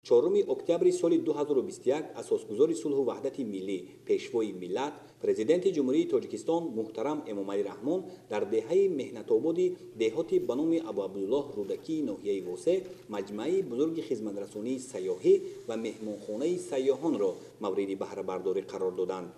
4 октябри соли 2021 асосгузори сулҳу ваҳдати миллӣ, пешвои миллат, президенти Ҷумҳурии Тоҷикистон муҳтарам Эмомалӣ Раҳмон дар деҳаи Меҳнатободи деҳоти ба номи Абуабдуллоҳ Рӯдакии ноҳияи Восеъ маҷмӯаи бузурги хизматрасонии сайёҳӣ ва меҳмонхонаи сайёҳонро мавриди баҳрабардорӣ қарор доданд.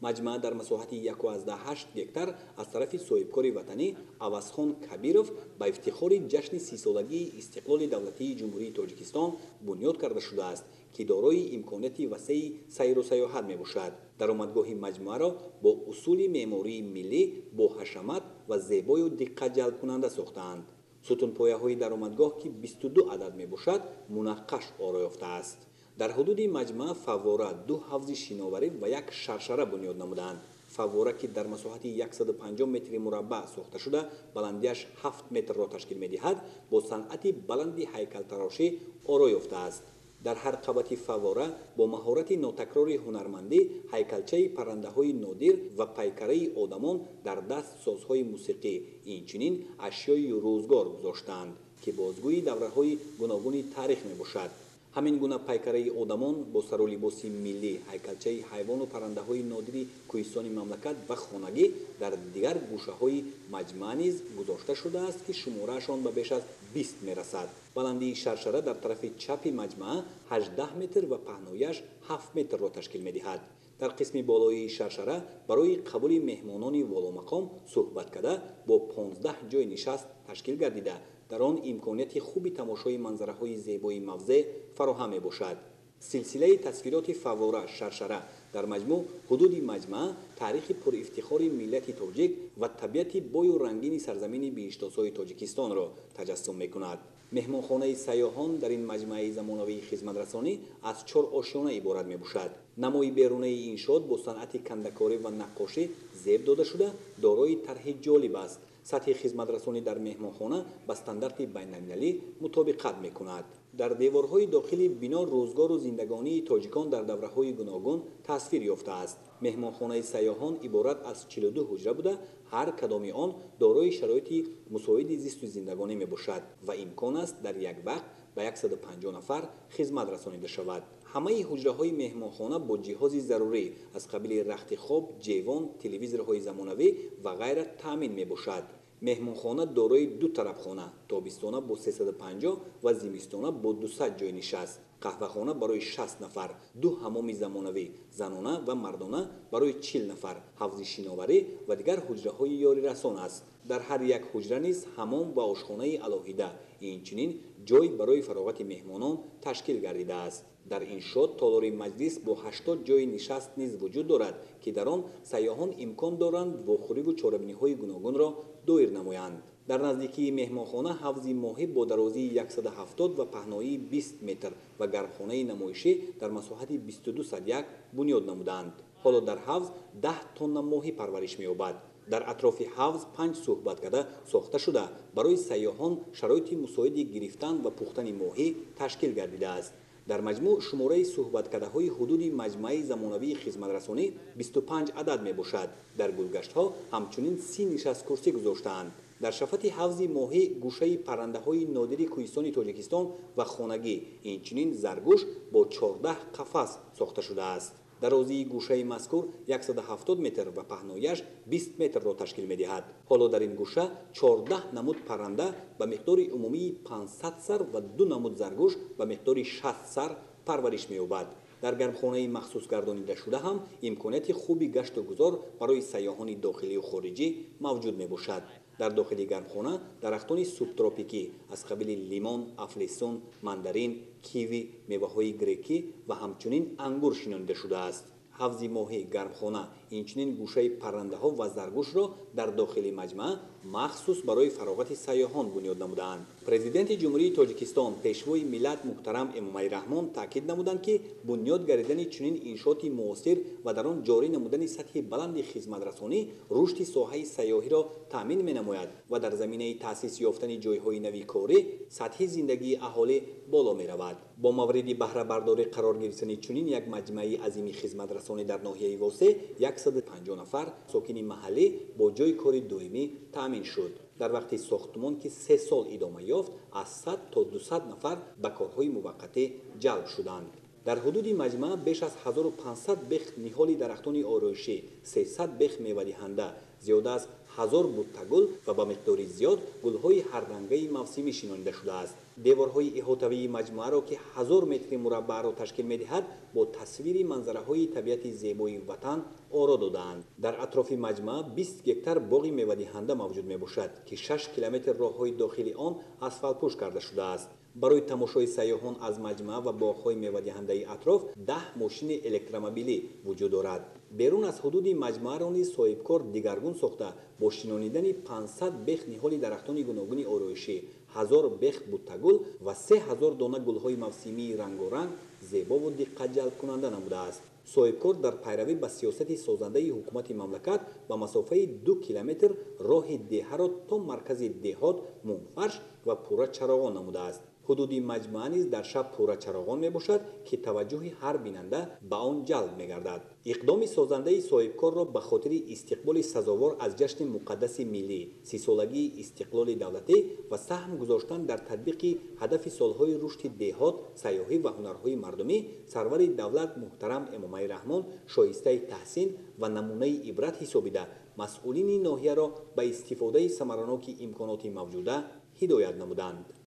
Маҷмӯа дар масоҳати 1,8 гектар аз тарафи соҳибкори ватанӣ Авазхон Кабиров ба ифтихори ҷашни 30-солагии истиқлоли давлатии Ҷумҳурии Тоҷикистон бунёд карда шудааст, ки дорои имконияти васеи сайру сайёҳат мебошад. Даромадгоҳи маҷмӯаро бо усули меъмории миллӣ бо ҳашамат ва зебою диққатҷалбкунанда сохтаанд. Сутунпояҳои даромадгоҳ, ки 22 адад мебошад, мунаққаш оро ёфтааст. Дар ҳудуди маҷмӯа фаввора, 2 ҳавзи шиноварӣ ва як шаршара бунёд намудаанд. Фаввора, ки дар масоҳати 150 метри мураббаъ сохта шуда, баландиаш 7 метрро ташкил медиҳад, бо санъати баланди ҳайкалтарошӣ оро ёфтааст. Дар ҳар қабати фаввора бо маҳорати нотакрори ҳунармандӣ ҳайкалчаи паррандаҳои нодир ва пайкараи одамон дар даст созҳои мусиқӣ, инчунин ашёи рӯзгор гузоштаанд, ки бозгӯи давраҳои гуногуни таърих мебошад. Ҳамин гуна пайкараи одамон бо сару либоси миллӣ, ҳайкалчаи ҳайвону паррандаҳои нодири кӯҳистони мамлакат ва хонагӣ дар дигар гӯшаҳои маҷмӯа низ гузошта шудааст, ки шумораашон ба беш аз 20 мерасад. Баландии шаршара дар тарафи чапи маҷмӯа 18 метр ва паҳнояш 7 метрро ташкил медиҳад. Дар қисми болоии шаршара барои қабули меҳмонони воломақом суҳбаткада бо 15 ҷойи нишаст ташкил гардида, дар он имконияти хуби тамошои манзараҳои зебои мавзеъ фароҳам мебошад. Силсилаи тасвироти фаввора, шаршара дар маҷмӯъ ҳудуди маҷмӯа таърихи пурифтихори миллати тоҷик ва табиати бою рангини сарзамини биҳиштосои Тоҷикистонро таҷассум мекунад. Меҳмонхонаи сайёҳон дар ин маҷмӯаи замонавии хизматрасонӣ аз 4 ошёна иборат мебошад. Намои берунаи иншоот бо санъати кандакорӣ ва наққошӣ зеб дода шуда, дорои тарҳи ҷолиб аст. Сатҳи хизматрасонӣ дар меҳмонхона ба стандарти байналмилалӣ мутобиқат мекунад. Дар деворҳои дохили бино рӯзгору зиндагонии тоҷикон дар давраҳои гуногун тасвир ёфтааст. Меҳмонхонаи сайёҳон иборат аз 42 ҳуҷра буда, ҳар кадоми он дорои шароити мусоиди зисту зиндагонӣ мебошад ва имкон аст дар як вақт ба 150 нафар хизмат расонида шавад. Ҳамаи ҳуҷраҳои меҳмонхона бо ҷиҳози зарурӣ аз қабили рахти хоб, ҷевон, телевизорҳои замонавӣ ва ғайра таъмин мебошад. Меҳмонхона дорои 2 тарабхона, тобистона бо 350 ва зимистона бо 200 ҷой нишаст. Қаҳвахона барои 60 нафар, 2 ҳамоми замонавӣ, занона ва мардона барои 40 нафар, ҳавзи шиноварӣ ва дигар ҳуҷраҳои ёрирасон аст. Дар ҳар як ҳуҷра низ ҳамом ва ошхонаи алоҳида, инчунин ҷой барои фароғати меҳмонон ташкил гардидааст. Дар иншоот толори маҷлис бо 80 ҷойи нишаст низ вуҷуд дорад, ки дар он сайёҳон имкон доранд вохӯриву чорабиниҳои гуногунро доир намоянд. Дар наздикии меҳмонхона ҳавзи моҳӣ бо дарозии 170 ва паҳноии 20 метр ва гармхонаи намоишӣ дар масоҳати 22,1 бунёд намуданд. Ҳоло дар ҳавз 10 тонна моҳӣ парвариш меёбад. Дар атрофи ҳавз 5 суҳбаткада сохта шуда, барои сайёҳон шароити мусоиди гирифтан ва пухтани моҳӣ ташкил гардидааст. Дар маҷмӯъ шумораи суҳбаткадаҳои ҳудуди маҷмӯаи замонавии хизматрасонӣ 25 адад мебошад. Дар гулгаштҳо ҳамчунин 30 нишасткурсӣ гузоштаанд. Дар шафати ҳавзи моҳӣ гӯшаи паррандаҳои нодири кӯҳистони Тоҷикистон ва хонагӣ, инчунин заргӯш бо 14 қафас сохта шудааст. Дарозии гӯшаи мазкур 170 метр ва паҳнояш 20 метрро ташкил медиҳад. Ҳоло дар ин гӯша 14 намуд парранда ба миқдори умумии 500 сар ва 2 намуд заргӯш ба миқдори 60 сар парвариш меёбад. Дар гармхонаи махсус гардонидашуда ҳам имконияти хуби гашту гузор барои сайёҳони дохилию хориҷӣ мавҷуд мебошад. Дар дохили гармхона дарахтони субтропикӣ аз қабили лимон, афлесун, мандарин, киви, меваҳои грекӣ ва ҳамчунин ангур шинонида шудааст. Ҳавзи моҳӣ, гармхона, инчунин гӯшаи паррандаҳо ва заргӯшро дар дохили маҷмӯа махсус барои фароғати сайёҳон бунёд намудаанд. Президенти Ҷумҳурии Тоҷикистон, пешвои миллат муҳтарам Эмомалӣ Раҳмон таъкид намуданд, ки бунёд гардидани чунин иншооти муосир ва дар он ҷорӣ намудани сатҳи баланди хизматрасонӣ рушди соҳаи сайёҳиро таъмин менамояд ва дар заминаи таъсис ёфтани ҷойҳои нави корӣ сатҳи зиндагии аҳолӣ боло меравад. Бо мавриди баҳрабардорӣ қарор гирифтани чунин як маҷмӯаи азими хизматрасонӣ дар ноҳияи Восеъ 150 нафар сокини маҳаллӣ бо ҷойи кори доимӣ таъмин шуд. Дар вақти сохтмон, ки 3 сол идома ёфт, аз 100 то 200 нафар ба корҳои муваққатӣ ҷалб шуданд. Дар ҳудуди маҷмаа беш аз 1500 бех ниҳоли дарахтони ороишӣ, 300 бех мевадиҳанда, зиёда аз 1000 буттагул ва ба миқдори зиёд гулҳои ҳаррангаи мавсимӣ шинонида шудааст. Деворҳои иҳотавии маҷмӯаро, ки 1000 метри мураббаъро ташкил медиҳад, бо тасвири манзараҳои табиати зебои ватан оро додаанд. Дар атрофи маҷмаа 20 гектар боғи мевадиҳанда мавҷуд мебошад, ки 6 километр роҳҳои дохили он асфалтпӯш карда шудааст. Барои тамошои сайёҳон аз маҷмаа ва боғҳои мевадиҳандаи атроф 10 мошини электромобилӣ вуҷуд дорад. Берун аз ҳудуди маҷмӯаро низ соҳибкор дигаргун сохта, бо шинонидани 500 бех ниҳоли дарахтони гуногуни ороишӣ, 1000 бех буттагул ва 3000 дона гулҳои мавсимии рангоранг зебову диққатҷалбкунанда намудааст. Соҳибкор дар пайравӣ ба сиёсати созандаи ҳукумати мамлакат ба масофаи 2 километр роҳи деҳаро то маркази деҳот мумфарш ва пурра чароғон намудааст. Ҳудуди маҷмӯа низ дар шаб пурра чароғон мебошад, ки таваҷҷӯҳи ҳар бинанда ба он ҷалб мегардад. Иқдоми созандаи соҳибкорро ба хотири истиқболи сазовор аз ҷашни муқаддаси миллӣ, 30-солагии истиқлоли давлатӣ ва саҳм гузоштан дар татбиқи ҳадафи солҳои рушди деҳот, сайёҳӣ ва ҳунарҳои мардумӣ сарвари давлат муҳтарам Эмомалӣ Раҳмон шоистаи таҳсин ва намунаи ибрат ҳисобида, масъулини ноҳияро ба истифодаи самараноки имконоти мавҷуда ҳидоят намуданд.